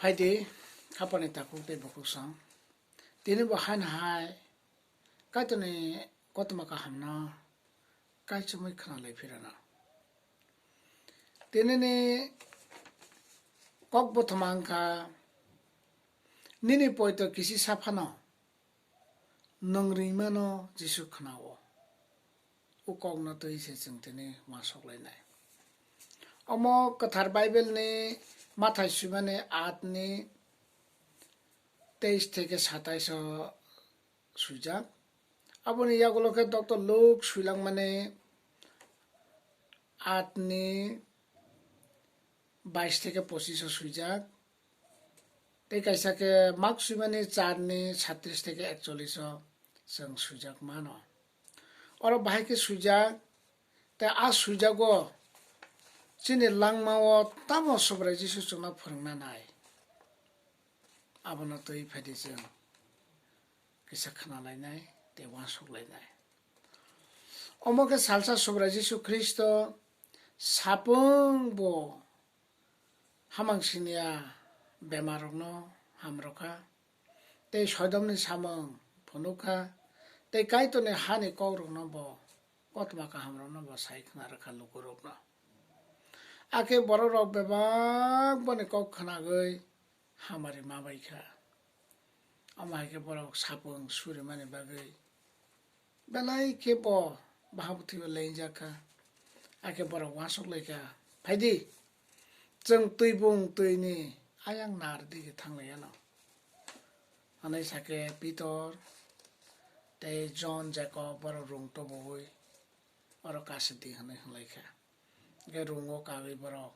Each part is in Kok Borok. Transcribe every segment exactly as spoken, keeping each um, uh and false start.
Phaidi, khapani takhuk tei bukhuksong. Tini bo haino hai Kaitorni kothoma kahamno kaichomwi khwnalai phirano. Tinini kok bothoma wngkha, "Nini poito kisi sa phano, nwng ringmano Jisu khwnao." O kokno twi se chwng tini uansuk lainai. Omo kwthar Bible ni Mathai swimani aat ni teis theke satais o swijak. Aboni yagulo khe Doctor Luke swilang mani aat ni bais theke pochis o swijak. Tei kaisa khe Mark swimani char ni satris theke ekchollis o chwng swijak mano. Oro bahai khe swijak, tei a swijago chini langmao tamo Subrai Jisu chwngno phwrwngna nai. Abono twi phaidi chwng kisa khwnalainai tei uansuk lainai. Omo khe salsa Subrai Jisu Khristo sapung bo hamang siniya bemarrokno hamrwkha, tei soidomni samung phunukha, tei Kaitorni hani kokrokno bo, kothoma kahamrokno bo sai khna rwkha lukurokno. Akhe bororok bebak boni kok khwnagwi hamari ma bai kha. Omo hai khe borok sapung surimani bagwi belai khe bo bahabuthwi o lengjak kha. Akhe borok uansuk lai kha, "Phaidi, chwng twibung twini ayang nar dige thang lai ano," hwnwi sakhe Pitor tei Jon, Jakob borok rung toboui oro kasidi hwnwi hwnlai kha. Hwnkhe rungo kagwi borok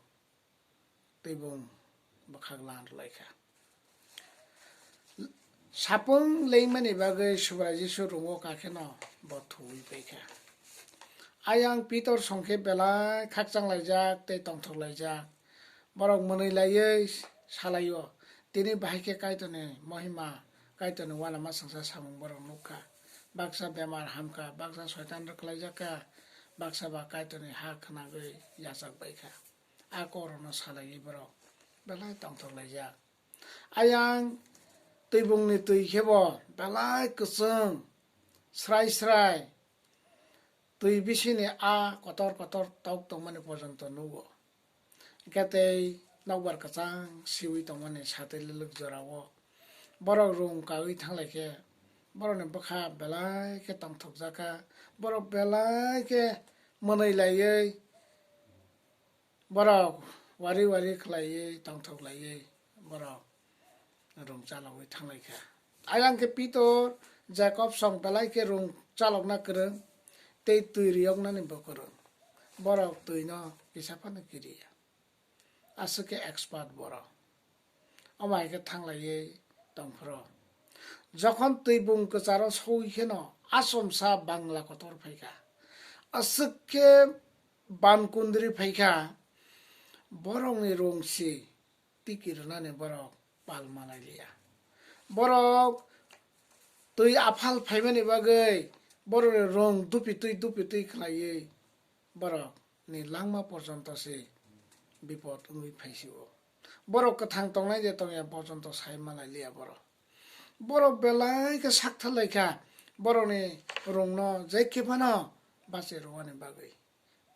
twibung bwkhak lan rwlai kha. Sapung leimani bagwi Subrai Jisu rungo kakheno bo thuwi pai kha. Ayang Pitor songkhe belai khakchang laijak tei tongthok laijak. Borok mwnwi laiwi salaio, tini bahai khe Kaitorni mohima, Kaitorni uanama swngsa samung borok nukha. Baksa bemar hamkha, baksa soitan rwkhlaijak kha, baksa ba Kaitorni ha khwnagwi yachak bai kha. A kokrokno salaiwi borok belai tongthok laijak. Ayang twibungni twi khe bo belai kwchwng, srai srai, twi bisini a kotor kotor tok tongmani porjonto nugo. Hwnkhe tei nokbar kwchang siwi tongmani satwi lwlwk jorao borok rung kaui thanglaikhe, borokni bwkha belai khe tongthokjak kha, borok belai khe mwnwi laiwi, borok wari wari khlaiwi tongthok laiwi borok rung chalogwi thanglaikha. Ayang khe Pitor, Jakob song belai khe rung chalokna kwrwng tei twi riyoknani bo kwrwng. Borok twino kisa phano kiriya. Aswk khe expert borok. Omo hai khe thanglaiwi tongphuru. Jokhon twibung kwcharo soi kheno achomsa bangla kotor phaikha. Aswk khe ban kundri phaikha, borokni rungsi tiki rwnani borok pal manai liya. Borok twi aphal phaimani bagwi borokni rung dupi twi dupi twi khlaiwi borokni langma porjonto se bipot wngwi phaisio. Borok kwthang tongnai de tongya porjonto sai manai liya borok. Borok belai khe sakthar lai kha, borokni rungno je khe phano bachi rwani bagwi.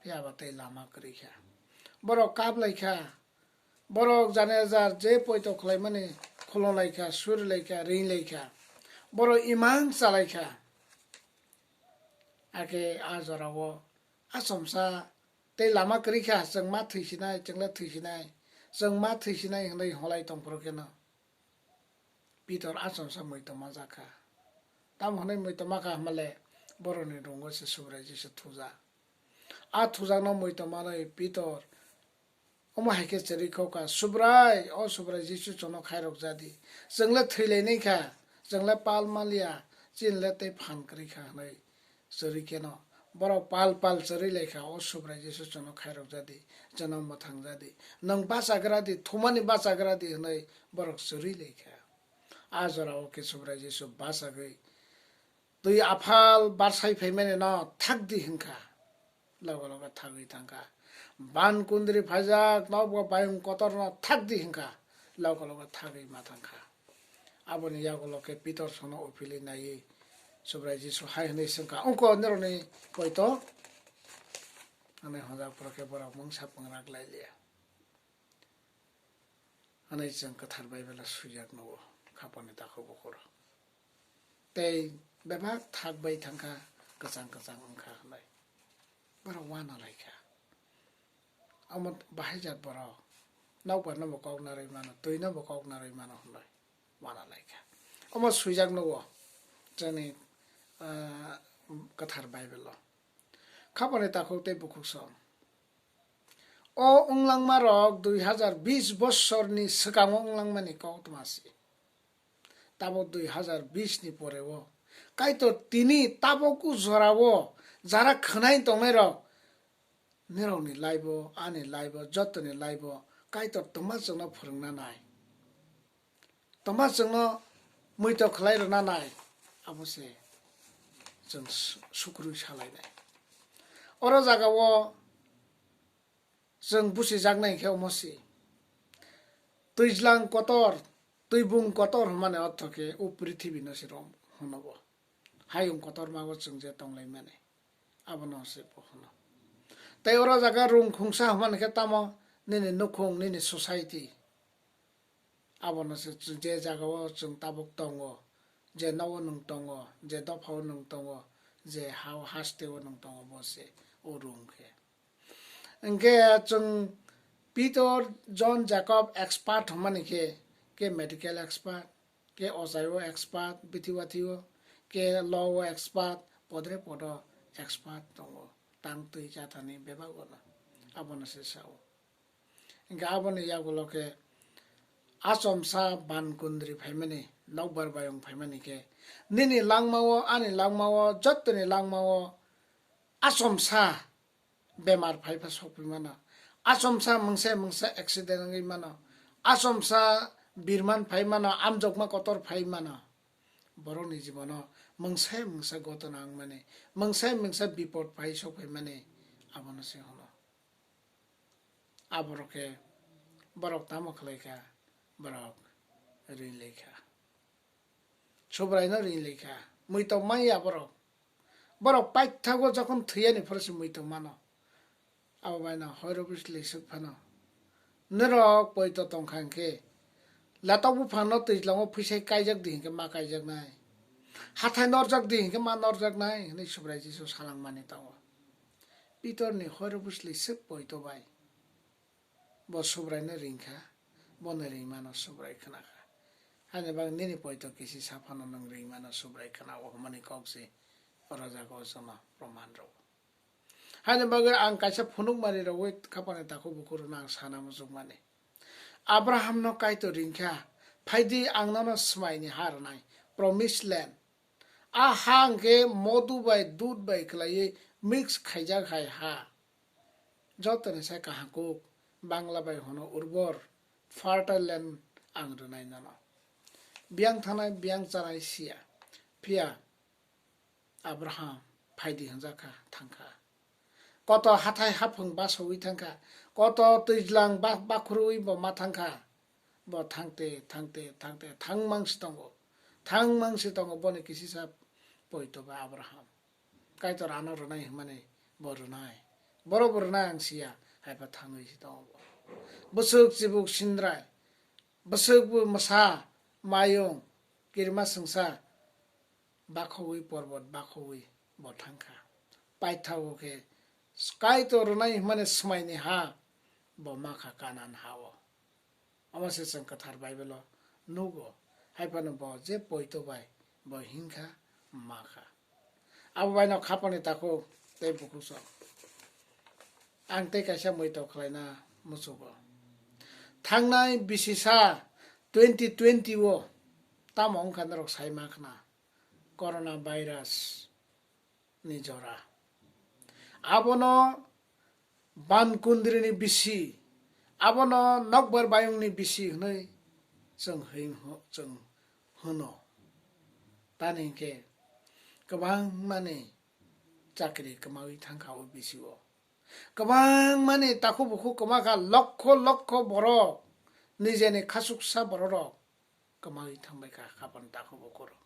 Phiya ba tei lama kwrwi kha. Borok kap lai kha. Borok jani jar je poito khlaimani khulon lai kha, suri lai kha, ring lai kha. Borok imang cha lai kha. Akhe a jorao achomsa tei lama kwrwi kha, "Chwng ma thwisinai, chwng le thwisinai, chwng ma thwisinai," hwnwi holai tongphuru kheno. Pitor achomsa muitoma jakha. Tamo hwnwi muitoma kha hwnmale borokni rungo se Subrai Jisu thujak. A thujakno muitomanwi Pitor omo hai khe chwrwi kok kha, "Subrai, o Subrai Jisu, chwngno khairok jadi. Chwng le thwi lainai kha, chwng le pal maliya, chini le tei phan kwrwi kha," hwnwi chwrwi kheno borok pal pal chwrwi lai kha, "O Subrai Jisu, chwngno khairok jadi, chwngno mwthang jadi, nwng bachagra di, thumani bachagra di," hwnwi borok chwrwi lai kha. A jorao khe Subrai Jisu bachagwi twi aphal barsai phaimani no thak di hwnkha, logo logo thagwi thangkha. Ban kundri phaijak nokbo bayung kotorno thak di hwnkha, logo logo thagwi ma thangkha. Aboni yagulo khe Pitor sono uphilwi naiwi Subrai Jisu hai hwnwi swngkha, "Wngkho norokni poito?" Hwnwi hwnjak, phoro khe borok mungsa pungrak lai liya. Hwnwi chwng kwthar Baibelo swijak nugo, khapani takhuk bukhuk rok. Tei bebak thak bai thangkha, kwchang kwchang wngkha hwnwi. Borok uanalaikha. Omo bahai jat borok. Nokbar no bo kok narwi mano, twi no bo kok narwi mano hwnwi uanalaikha. Omo swijak nugo chwngni, ah, kwthar Baibelo. Khapani takhuk tei bukhuk song. O wng langmarok dui hazar bish bosorni swkango wng langmani koktma se. Tabuk dui hazar bish ni poreo Kaitor tini tabuk o jorao jara khwnai tongnairok, nirokni life o, ani life o, jotoni life o Kaitor twma chwngno phwrwngna nai. Tongma chwngno muitok khlai rwna nai, abo se chwng su-, sukrui salainai. Oro jagao chwng busijaknai khe omo se. Twijlang kotor, twibung kotor hwnmani ortho khe o prithibi no se rom hwno bo. Hayung kotorma o chwng je tonglaimani, abono se bo hwno. Tei oro jaga rung khungsa hwnmani khe tamo nini nukhung, nini society. Abono se chwng je jagao chwng tabuk tongo, je nogo nwng tongo, je dophao nwng tongo, je hao hasteo nwng tongo, bo se o rung khe. Hwnkhe chwng Peter, John, Jacob expert hwnmani khe, khe medical expert, khe ochaio expert, bithi bathio, khe law o expert, podre podo expert tongo, tang twi chathani bebak ono, abono se sao. Hingke aboni yagulo khe achomsa ban kundri phaimani, nokbar bayung phaimani khe nini langmao, ani langmao, jottoni langmao achomsa bemar phai pha sokphi mano, achomsa mungsa mungsa accident wngwi mano, achomsa birman phai mano, amjokma kotor phai mano. Borokni jibono mungsa mungsa gotona wngmani, mungsa mungsa bipot phai sokphaimani, abono se hwno. Aborok khe borok tamo khlai kha, borok ring lai kha. Subraino ring lai kha, muitok man ya borok. Borok paithago jokhon thwiyani phoro se muitok mano. Abo baino hoiro bwsli swk phano. Norok poito tong kha hwnkhe, latok buphangno twijlango phisai kaijak di hwnkhe ma kaijaknai. Hathai norjak di hwnkhe ma norjaknai hwnwi Subrai Jisu salangmani tongo. Pitorni hoiro bwsli swk poito bai. Bo Subraino ring kha, bono ringmano Subrai khna kha. Haini bagwi nini poito kisi sa phano nwng ringmano Subrai khna-o hwnmani kok se oro jaga o chwngno proman rwo. Haini bagwi ang kaisa phunukmari rogwi khapani takhuk bukhuk rwno ang sana muchukmani. Abrahamno Kaitor ring kha, "Phaidi ang nono swmaini ha rwnai, promised land." A ha hwnkhe modu bai dud bai kwlaiwi mix khaijak hai ha. Jotoni sai kaham kuk, Bangla bai hono urbor, fertile land ang rwnai nono. Biyang thanai, biyang chanai siya. Phiya Abraham phaidi hwnjak kha, thang kha. Koto hathai haphwng basaui thang kha, koto twijlang ba-, bakhurui bo ma thang kha. Bo thangte, thangte, thangte, thangmang si tongo. Thangmang si tongo, boni kisisa poito ba Abraham. Kaitor ano rwnai hwnmani bo rwnai. Boro bo rwnai ang siya, haiba thangwi si tongo bo. Bwswk chibuk sindrai, bwswk bo mwsa, mayung, kirima swngsa, bakhowi porbot bakhowi bo thangkha. Paithago khe Kaitor rwnai hwnmani swmaini ha bo makha Kanan ha-o. Omo se chwng kwthar Baibelo nugo. Hai phano bo je poito bai bo hinkha makha. Abo baino khapani takhuk tei bukhuk sok. Ang tei kaisa muitok khlaina muchugo. Thangnai bisisa twenty twenty o tamo wngkha norok sai ma khna, corona virus ni jora. Abono ban kundri ni bisi, abono nokbar bayung ni bisi hwnwi chwng hwing-, chwng hwno. Tani hinkhe kwbangmani chakri kwmawi thangkha o bisi o. Kwbangmani takhuk bukhuk kwma kha, lokho lokho borok nijeni khasuksa bororok kwmawi thangbai kha khapani takhuk bukhuk rok.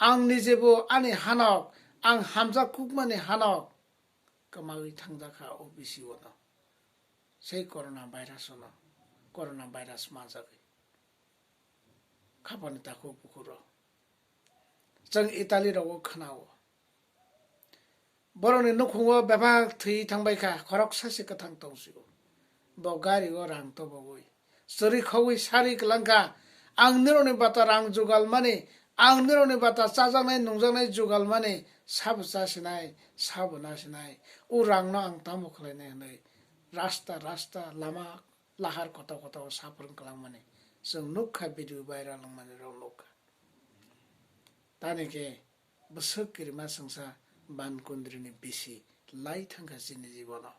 Ang nijebo ani hanok, ang hamjak kukmani hanok kwmawi thangjak kha o bisi o no. Sei corona virus o no, corona virus manjagwi. Khapani takhuk bukhuk rok. Chwng Italy rogo khwnao. Borokni nukhungo bebak thwi thangbai kha, khoroksa se kwthang tong sio. Bo gari o rang tobogwi. Chwrwi khogwi sari kwlang kha. Ang nirokni bata rang jugal mani, ang nirokni bata chajaknai nungjaknai jugal mani, sabo cha sinai, sabo na sinai. O rangno ang tamo khlainai hwnwi rasta rasta lama lahar koto koto o saphwrwng kwlang mani. Chwng nuk kha video viral wng mani rok nuk kha. Tani khe bwswk kirima swngsa ban kundri ni bisi lai thangkha chini jibono.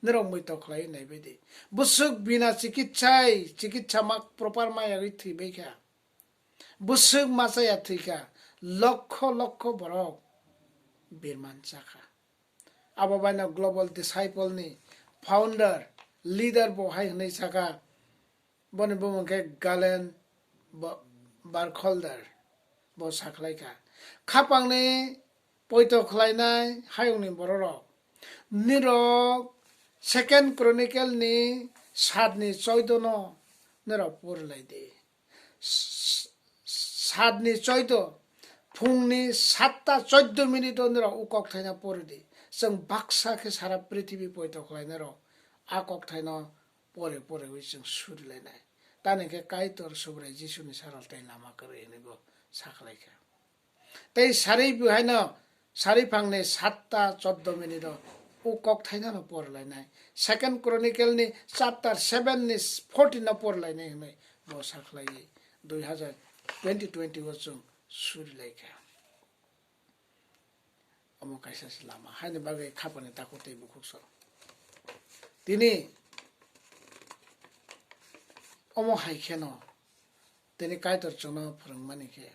Norok muitok khlai nai baidi. Bwswk bina chikitsai, chikitsa ma proper ma yagwi thwi bai kha. Bwswk ma chaya thwi kha. Lokho lokho borok birman cha kha. Abo baino Global Disciple ni founder, leader bo hai hwnwi saka, boni bumung khe Galen Ba-, Barkholder, bo sakhlai kha. Khapangni poito khlainai hayungni bororok. Nirok Second Chronicle ni satni choido no nirok pori lai di. Satni choido, phungni satta choido minute o nirok o kok thaina pori di. Chwng baksa khe sara prithibi poito khlainai rok a kok thaino pore pore wi chwng suri lainai. Tani khe Kaitor Subrai Jisuni saral tei lama kwrwi hwnwi bo sakhlai kha. Tei sarwi bo haino sarwi phangni satta choddo minute o o kok thainano por lainai. Second Chronicle ni chapter seven ni fourteen no por lainai hwnwi bo sakhlaiwi dui hazar twenty twenty o chwng suri lai kha. Omo kaisa se lama haini bagwi khapani takhuk tei bukhuk so. Tini omo hai kheno tini Kaitor chwngno phwrwngmani khe,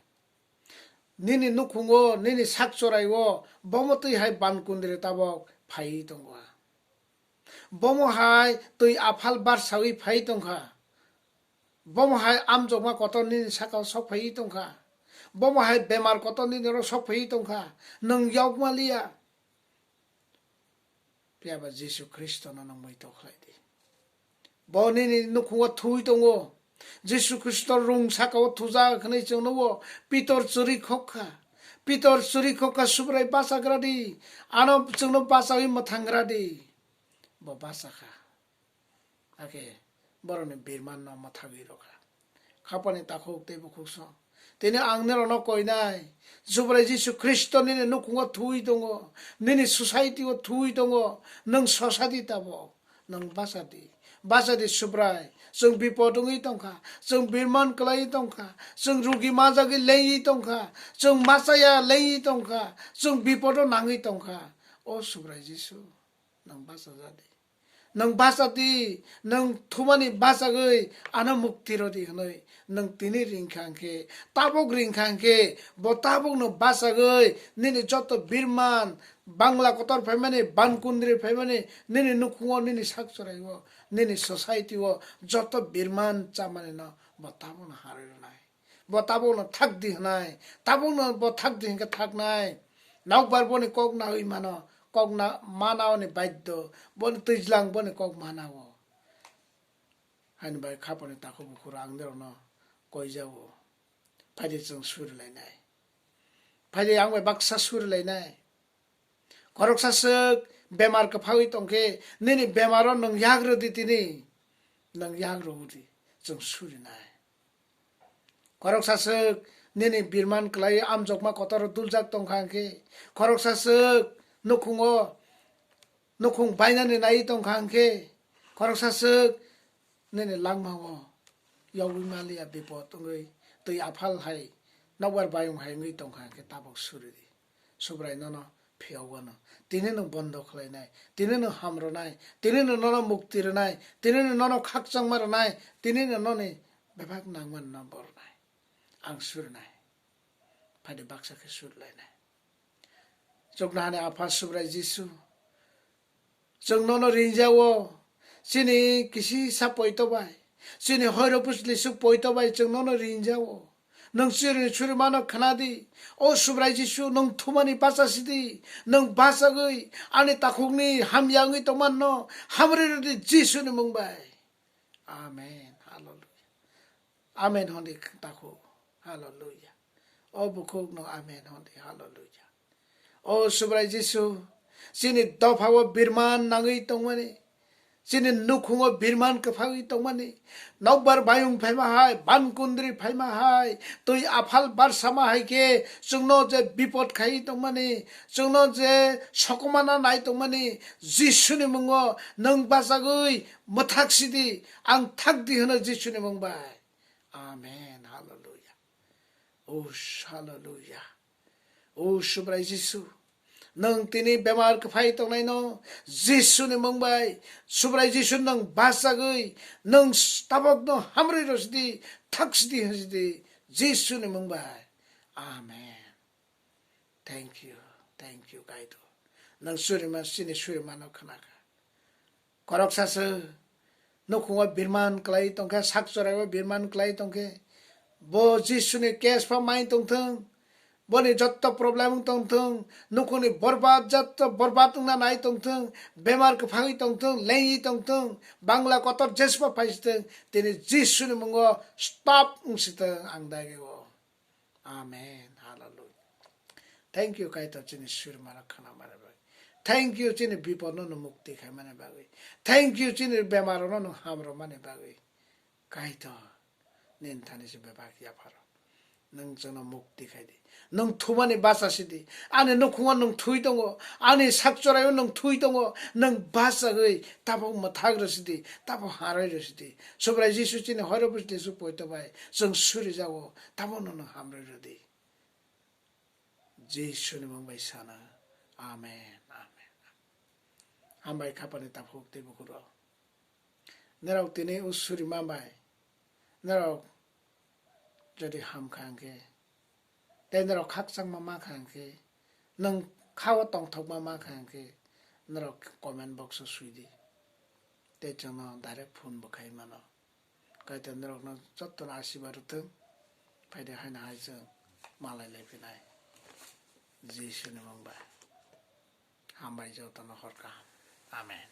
nini nukhungo, nini sak choraio bomo twi hai ban kundri tabok phaiwi tongo. Bomo hai twi aphal barsawi phaiwi tongkha. Bomo hai amjokma kotor nini sakao sok phaiwi tongkha. Bomo hai bemar kotor nini oro sok phaiwi tongkha. Nwng yokma liya. Phiya ba Jisu Khristono nwng muitok khlai di. Bo nini nukhungo thwi tongo. Jisu Khristo rung sakao thujak hwnwi chwng nugo. Pitor chwrwi khok kha. Pitor chwrwi khok kha, Subrai bachagra di. Ano chwngno bachawi mwthangra di. Bo bacha kha. Hakhe borokni birmanno mwthagwi rw kha. Khapani takhuk tei bukhuk song. Tini ang nirokno koinai, Subrai Jisu Khristo nini nukhungo thwi tongo, nini society o thwi tongo, nwng sosa di tabok, nwng bacha di. Bacha di Subrai, chwng bipot wngwi tongkha, chwng birman kwlaiwi tongkha, chwng rugi majagwi lengwi tongkha, chwng machaya lengwi tongkha, chwng bipodo nangwi tongkha. O Subrai Jisu, nwng bacha ja di. Nwng bacha di, nwng thumani bachagwi ano mukti rw di hwnwi nwng tini ring kha hwnkhe, tabuk ring kha hwnkhe, bo tabukno bachagwi nini joto birman, Bangla kotor phaimani, ban kundri phaimani, nini nukhungo, nini sak choraio, nini society o joto birman chamanino bo tabukno harwi rwnai. Bo tabukno thak di hwnai, tabukno bo thak di hwnkhe thaknai. Nokbar boni kok nawi mano, kok na-, manaoni baiddo, boni twijlang boni kok manao. Haini bai khapani takhuk bukhuk ang derokno koijao. Phaidi chwng suri lainai. Phaidi ang bai baksa suri lainai. Khoroksa swk bemar kwphawi tongkhe, nini bemaro nwng yak rw di tini. Nwng yak rw di, chwng surinai. Khoroksa swk nini birman kwlaiwi amjokma kotoro duljak tongkha hwnkhe, khoroksa swk nukhungo, nukhung bainani naiwi tongkha hwnkhe, khoroksa swk nini langmao yogwi maliya bipot wngwi twi aphal hai nokbar bayung hai wngwi tongkha hwnkhe tabuk suri di. Subrai nono phiyok wano. Tini nwng bondo khlainai, tini nwng ham rwnai, tini nwng nono mukti rwnai, tini nwng nono khakchangma rwnai, tini nwng noni bebak nangmani no bo rwnai. Ang surinai. Phaidi baksa khe surilainai. Chuknohani Apha Subrai Jisu, chwng nono ringjao, chini kisi sa poito bai, Chini hoiro pusli suk poito bai chwng nono rinjao. Nwng chwrwini surimano khna di. O Subrai Jisu, nwng thumani bacha sidi. Nwng bachagwi ani takhukni hamya wngwi tongmanno hamri rwdi Jisuni mung bai. Amen. Hallelujah. Amen hwn di takhuk. Hallelujah. O bukhuk no amen hwn di. Hallelujah. O Subrai Jisu, chini dopha o birman nangwi tongmani, chini nukhung o birman kwphagwi tongmani, nokbar bayung phaima hai, ban kundri phaima hai, twi aphal barsama hai khe chwngno je bipod khai tongmani, chwngno je sokomana nai tongmani, Jisuni mungo nwng bachagwi mwthak sidi, ang thak di hwno Jisuni mung bai. Amen. Hallelujah. O hallelujah. O Subrai Jisu, nwng tini bemar kwphai tongnaino Jisuni mung bai, Subrai Jisu nwng bachagwi, nwng tabokno hamrwi rwsidi, thaksidi hwnsidi, Jisuni mung bai. Amen. Thank you, thank you, Kaitor. Nwng surima, chini surimano khna kha. Khoroksa se nukhungo birman kwlai tongkhe, sak choraio birman kwlai tongkhe, bo Jisuni case pha mai tongthwng, boni jotto problem wng tongthwng, nukhungni borbad jotto borbad wngna nai tongthwng, bemar kwphangwi tongthwng, lengwi tongthwng, Bangla kotor jesba phaisithwng, tini Jisuni mungo stop wngsithwng ang dagio. Amen. Hallelujah. Thank you, Kaitor, chini surimano khna mani bagwi. Thank you, chini bipodno no mukti khai mani bagwi. Thank you, chini bemar no no hamro mani bagwi. Kaitor, nini thani se bebak yapharo. Nwng chwngno mukti khai di. Nwng thumani bacha sidi. Ani nukhungo nwng thui tongo. Ani sak choraio nwng thui tongo. Nwng bachagwi tabok mwthak rwsidi. Tabok harwi rwsidi. Subrai Jisu chini hoiro bwsdi su poito bai. Chwng suri jago. Tabokno nwng hamrwi rwdi. Jisuni mung bai sana. Amen. Amen. Hambai khapani taphuk tei bukhuk rok. Norok tini usuri ma bai. Norok jodi ham kha hwnkhe, tei norok khakchangma ma kha hwnkhe, nwng khao tongthokma ma kha hwnkhe, norok comment box o swi di. Tei chwngno direct phone bo khai mano. Kaitor norokno jotono asirbad rwthwng. Phaidi haino hai chwng malai lai phinai. Jisuni mung bai. Hambai jotono hor kaham. Amen.